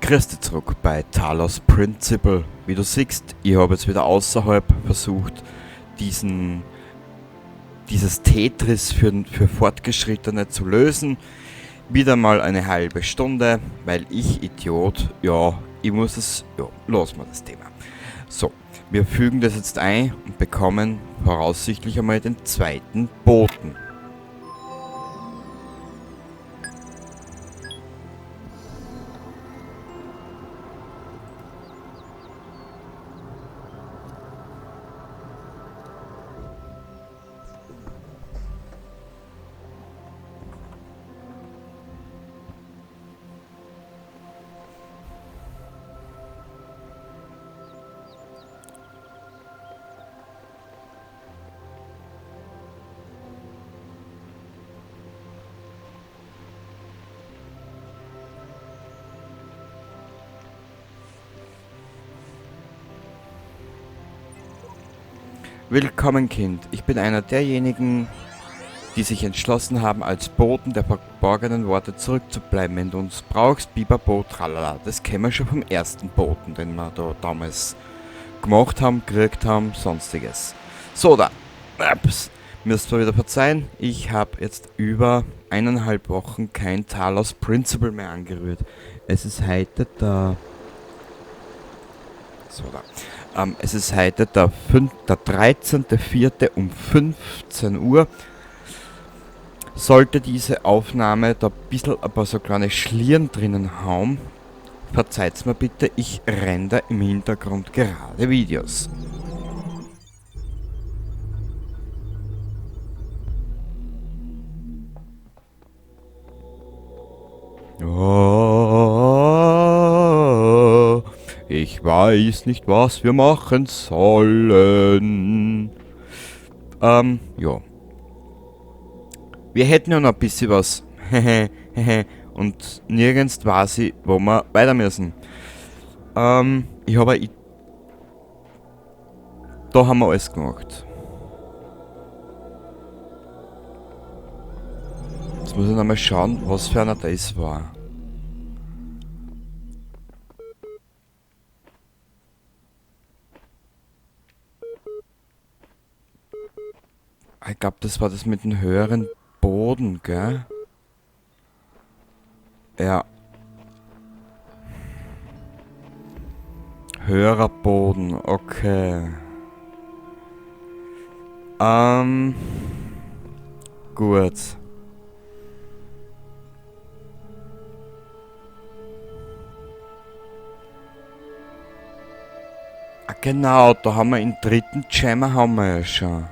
Grüß dich zurück bei Talos Principle. Wie du siehst, ich habe jetzt wieder außerhalb versucht, dieses Tetris für Fortgeschrittene zu lösen. Wieder mal eine halbe Stunde, weil ich Idiot, ja, ich muss es, ja, los mal das Thema. So, wir fügen das jetzt ein und bekommen voraussichtlich einmal den zweiten Boten. Willkommen, Kind. Ich bin einer derjenigen, die sich entschlossen haben, als Boten der verborgenen Worte zurückzubleiben. Wenn du uns brauchst, bibabo, tralala. Das kennen wir schon vom ersten Boten, den wir da damals gemacht haben, gekriegt haben, sonstiges. So, da. Ups. Müsst ihr wieder verzeihen, ich hab jetzt über eineinhalb Wochen kein Talos Principle mehr angerührt. Es ist heute der... So, da. Es ist heute der 13.04 um 15 Uhr. Sollte diese Aufnahme da ein bisschen ein paar so kleine Schlieren drinnen haben, verzeiht's mir bitte, ich render im Hintergrund gerade Videos. Oh, ich weiß nicht, was wir machen sollen. Ja. Wir hätten ja noch ein bisschen was. Und nirgends weiß ich, wo wir weiter müssen. Ich habe eine Da haben wir alles gemacht. Jetzt muss ich nochmal schauen, was für einer das war. Ich glaub, das war das mit dem höheren Boden, gell? Ja. Höherer Boden, okay. Gut. Ah, genau, da haben wir den dritten Jammer haben wir ja schon.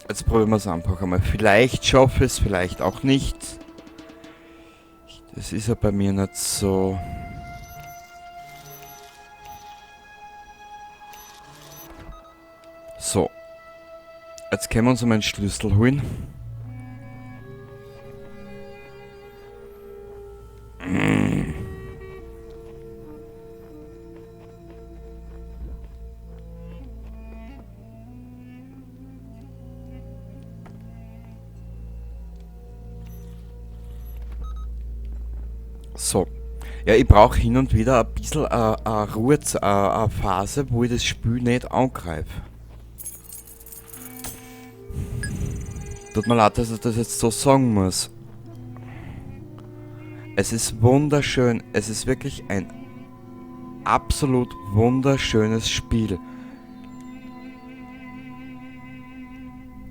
Jetzt probieren wir's einfach einmal. Vielleicht schaffe ich's, vielleicht auch nicht. Das ist ja bei mir nicht so. So. Jetzt können wir uns einmal einen Schlüssel holen. So. Ja, ich brauch hin und wieder ein bisschen eine Ruhe, eine Phase, wo ich das Spiel nicht angreife. Tut mir leid, dass ich das jetzt so sagen muss. Es ist wunderschön. Es ist wirklich ein absolut wunderschönes Spiel.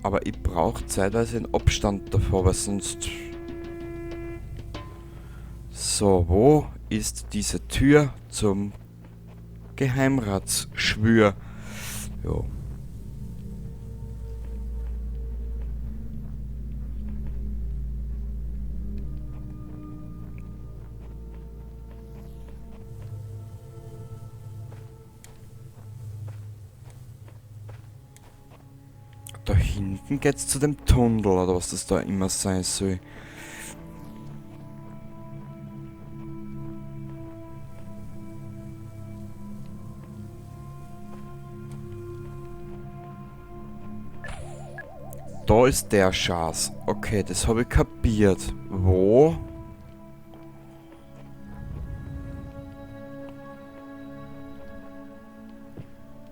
Aber ich brauch zeitweise einen Abstand davor, weil sonst... So, wo ist diese Tür zum Geheimratsschwür? Jo. Da hinten geht's zu dem Tunnel, oder was das da immer sein soll. Da ist der Schatz. Okay, das habe ich kapiert. Wo?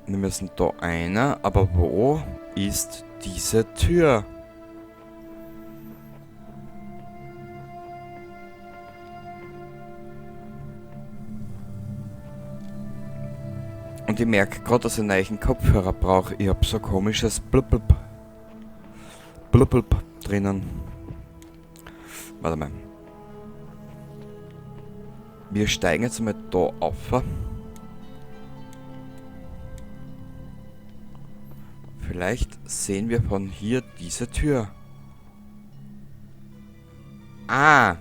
Wir müssen da einer, aber wo ist diese Tür? Und ich merke gerade, dass ich einen neuen Kopfhörer brauche. Ich hab so komisches Blub, Blub, Blub, Blub drinnen. Warte mal. Wir steigen jetzt mal da auf. Vielleicht sehen wir von hier diese Tür. Ah!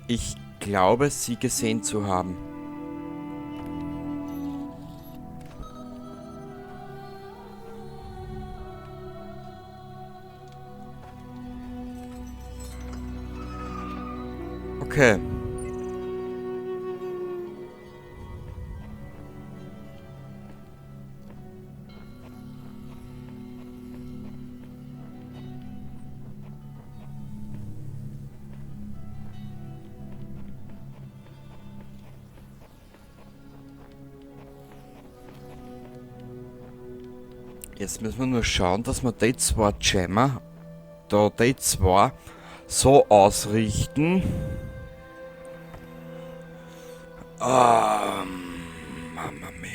Ich glaube, sie gesehen zu haben. Okay. Jetzt müssen wir nur schauen, dass wir die zwei Jammer, da die zwei, so ausrichten. Mama mia.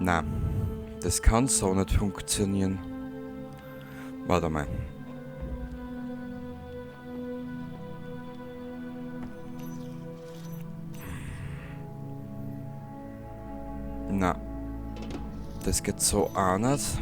Na, das kann so nicht funktionieren. Warte mal. Na, das geht so auch nicht.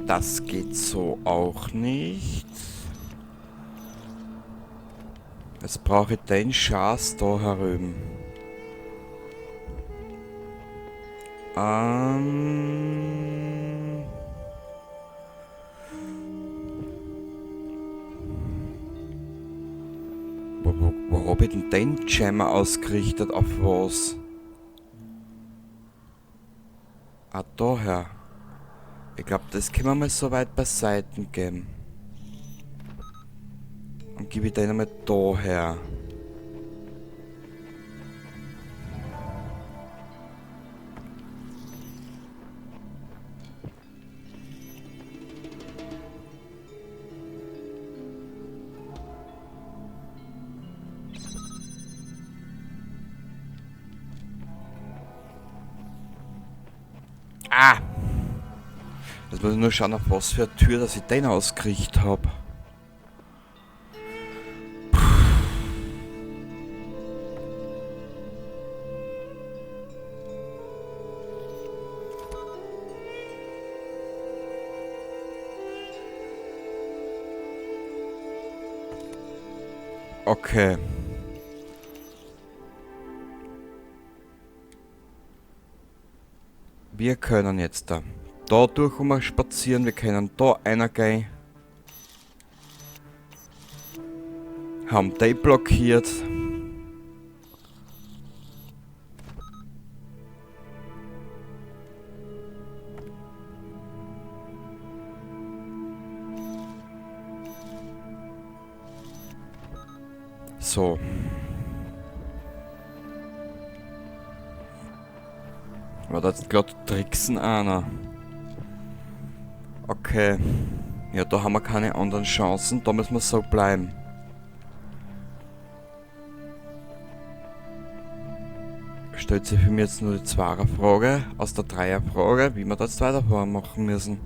Das geht so auch nicht. Jetzt brauche ich den Schatz da herüben. Wo hab ich denn den Jammer ausgerichtet? Auf was? Ah, daher. Ich glaub, das können wir mal so weit beiseite geben. Und gebe ich den einmal daher. Ah! Jetzt muss ich nur schauen, auf was für eine Tür, dass ich den ausgerichtet hab. Okay. Wir können jetzt da durch mal spazieren, wir können da reingehen. Haben die blockiert. So. Aber da ist glatt tricksen einer. Okay. Ja, da haben wir keine anderen Chancen. Da müssen wir so bleiben. Stellt sich für mich jetzt nur die Zweierfrage aus der Dreierfrage, wie wir das weitermachen müssen.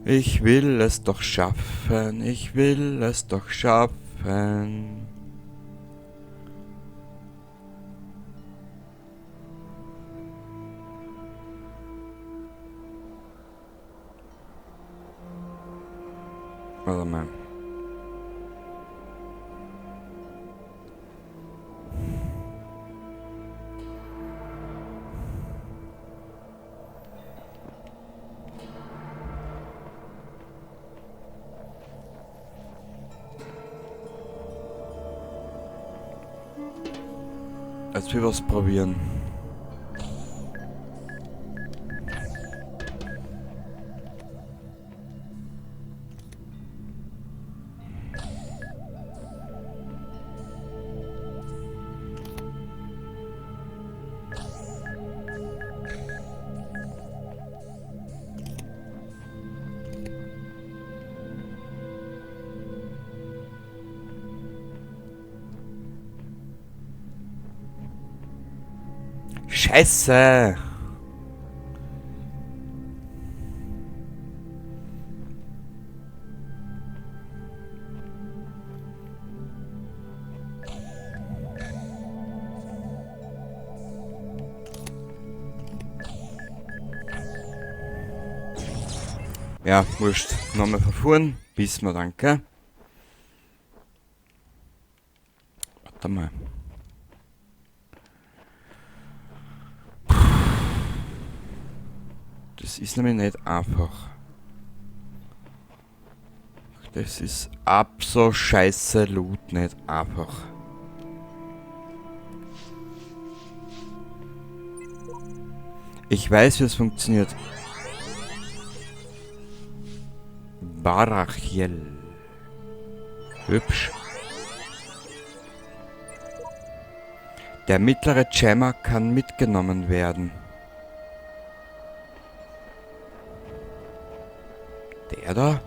Ich will es doch schaffen, ich will es doch schaffen. Warte mal. Jetzt will ich was probieren. Scheiße! Ja, wurscht. Nochmal verfuhren. Bis wir, danke. Warte mal. Das ist nämlich nicht einfach. Das ist absolut scheiße Loot nicht einfach. Ich weiß, wie es funktioniert. Barachiel. Hübsch. Der mittlere Jammer kann mitgenommen werden. Der da?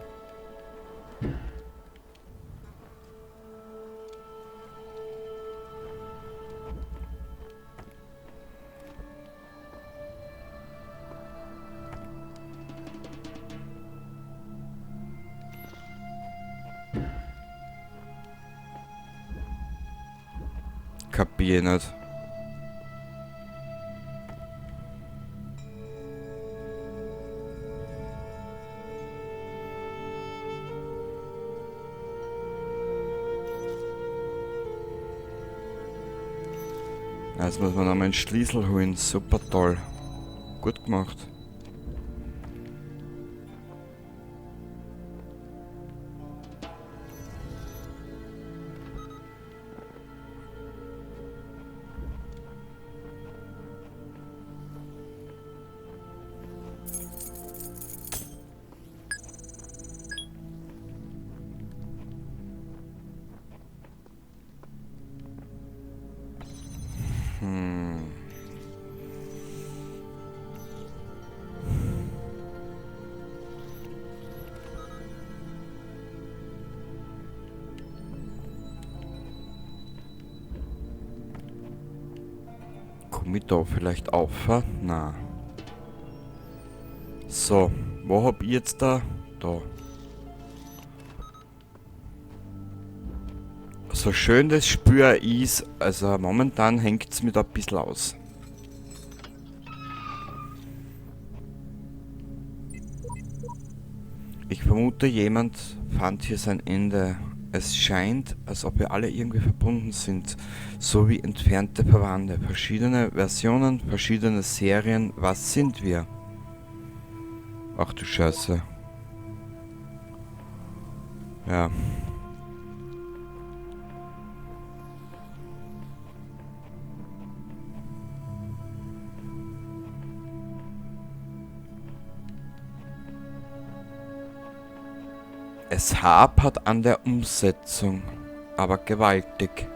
Kapier nicht. Jetzt muss man noch mal einen Schlüssel holen. Super toll. Gut gemacht. Komm ich da vielleicht auf? Na. So, wo hab ich jetzt da? Da. So schön das Spür ist, also momentan hängt's mir da ein bisschen aus. Ich vermute, jemand fand hier sein Ende. Es scheint, als ob wir alle irgendwie verbunden sind, so wie entfernte Verwandte. Verschiedene Versionen, verschiedene Serien. Was sind wir? Ach du Scheiße. Ja. Es hapert an der Umsetzung, aber gewaltig.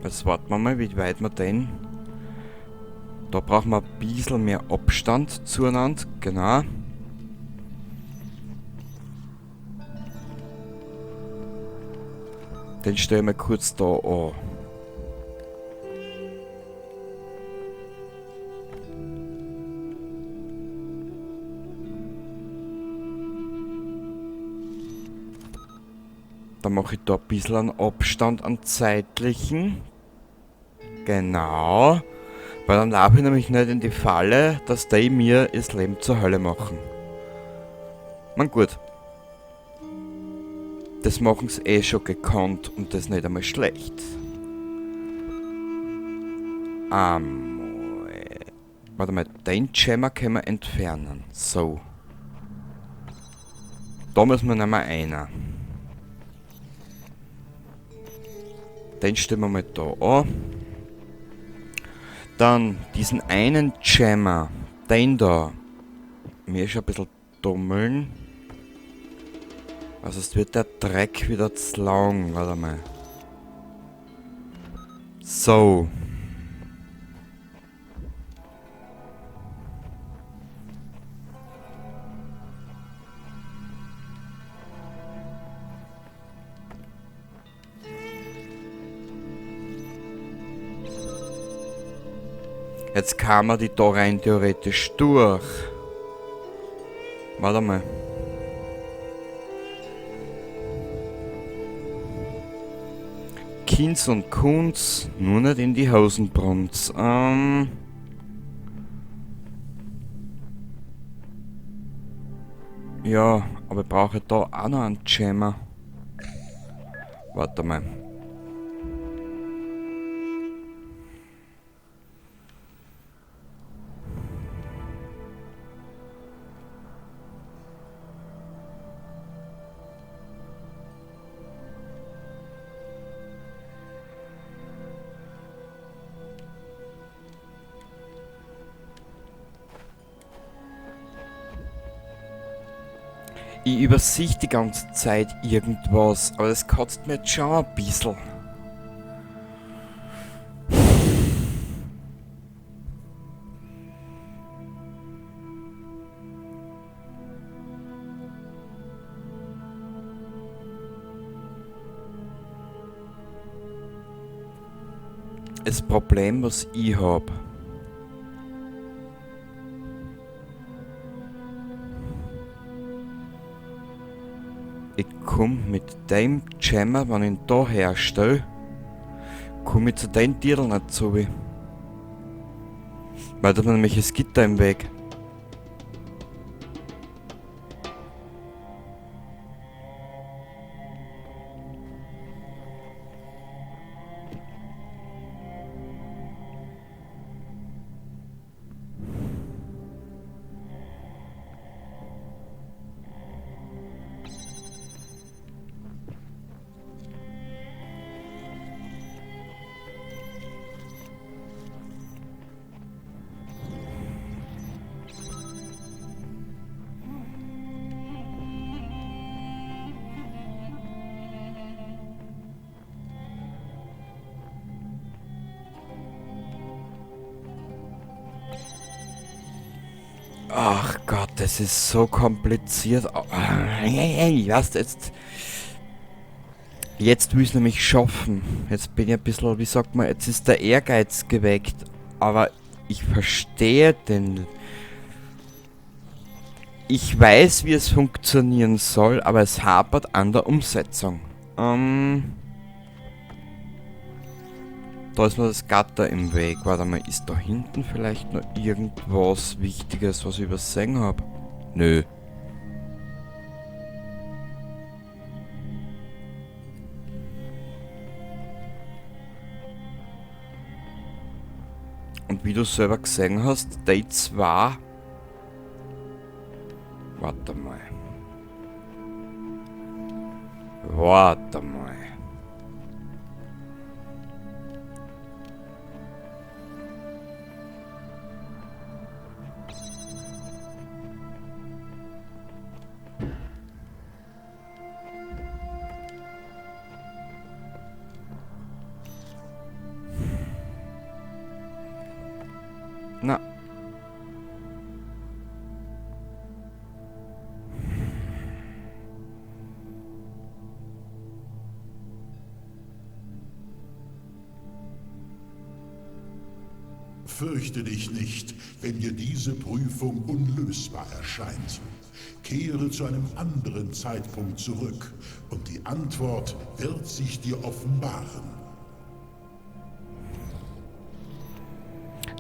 Jetzt warten wir mal, wie weit wir denn... Da brauchen wir ein bisschen mehr Abstand zueinander, genau. Den stellen wir kurz da an. Da mache ich da ein bisschen einen Abstand, einen zeitlichen. Genau. Weil dann laufe ich nämlich nicht in die Falle, dass die mir das Leben zur Hölle machen. Man gut. Das machen sie eh schon gekonnt und das nicht einmal schlecht. Einmal. Warte mal, den Jammer können wir entfernen. So. Da müssen wir nicht mehr einer. Den stellen wir mal da an. Dann diesen einen Jammer, den da. Mir ist ein bisschen dummeln. Also es wird der Dreck wieder zu lang. Warte mal. So. Jetzt kann man die da rein theoretisch durch. Warte mal. Kinz und Kunz, nur nicht in die Hosenbrunz. Ja, aber ich brauche da auch noch einen Jammer. Warte mal. Ich übersehe die ganze Zeit irgendwas, aber das kotzt mir jetzt schon ein bisschen. Das Problem, was ich hab. Ich komm mit dem Jammer, wenn ich ihn da herstelle, komm ich zu den Tieren nicht zu. Weil da nämlich das Gitter im Weg. Ach Gott, das ist so kompliziert. Ich weiß jetzt. Jetzt will ich's nämlich schaffen. Jetzt bin ich ein bisschen, wie sagt man, jetzt ist der Ehrgeiz geweckt. Aber ich verstehe den. Ich weiß, wie es funktionieren soll, aber es hapert an der Umsetzung. Da ist noch das Gatter im Weg. Warte mal, ist da hinten vielleicht noch irgendwas Wichtiges, was ich übersehen hab? Nö. Und wie du selber gesehen hast, die zwei... Warte mal. Warte mal. Na. Fürchte dich nicht, wenn dir diese Prüfung unlösbar erscheint. Kehre zu einem anderen Zeitpunkt zurück und die Antwort wird sich dir offenbaren.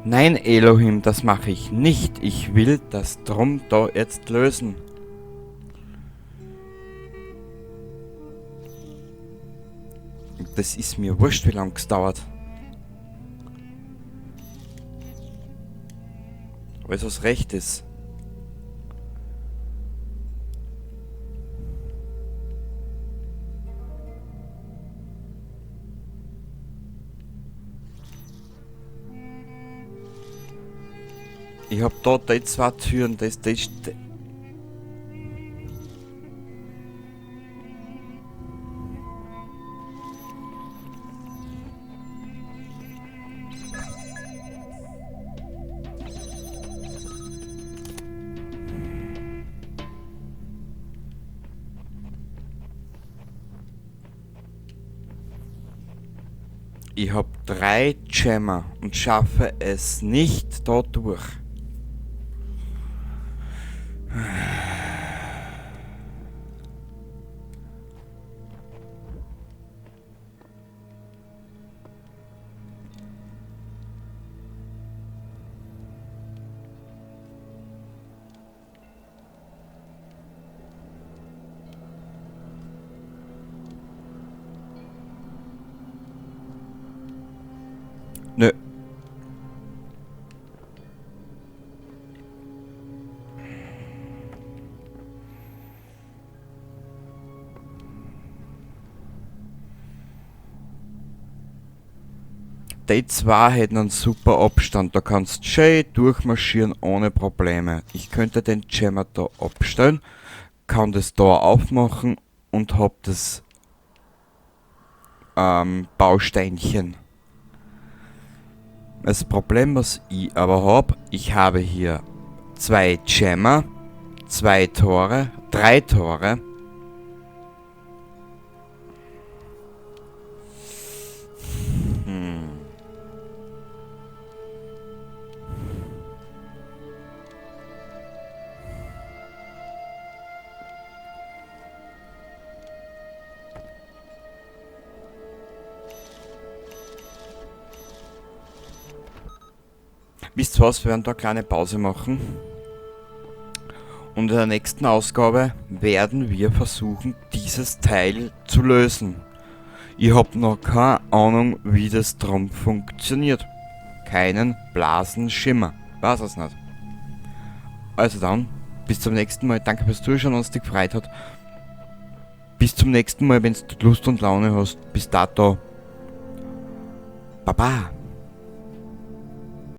Nein, Elohim, das mache ich nicht. Ich will das Drum da jetzt lösen. Das ist mir wurscht, wie lange es dauert. Aber es was recht ist. Ich hab da die zwei Türen, das, das, das. Ich hab 3 Jammer und schaffe es nicht da durch. Nö. Die zwei hätten einen super Abstand, da kannst du schön durchmarschieren ohne Probleme. Ich könnte den Jammer da abstellen, kann das Tor aufmachen und hab das Bausteinchen. Das Problem, was ich aber hab, ich habe hier 2 Jammer, 2 Tore, 3 Tore. Wisst ihr was, wir werden da eine kleine Pause machen. Und in der nächsten Ausgabe werden wir versuchen, dieses Teil zu lösen. Ich hab noch keine Ahnung, wie das drum funktioniert. Keinen blasen Schimmer. Weiß es nicht. Also dann, bis zum nächsten Mal. Danke fürs Zuschauen, wenn's dich gefreut hat. Bis zum nächsten Mal, wenn's du Lust und Laune hast. Bis dato. Baba.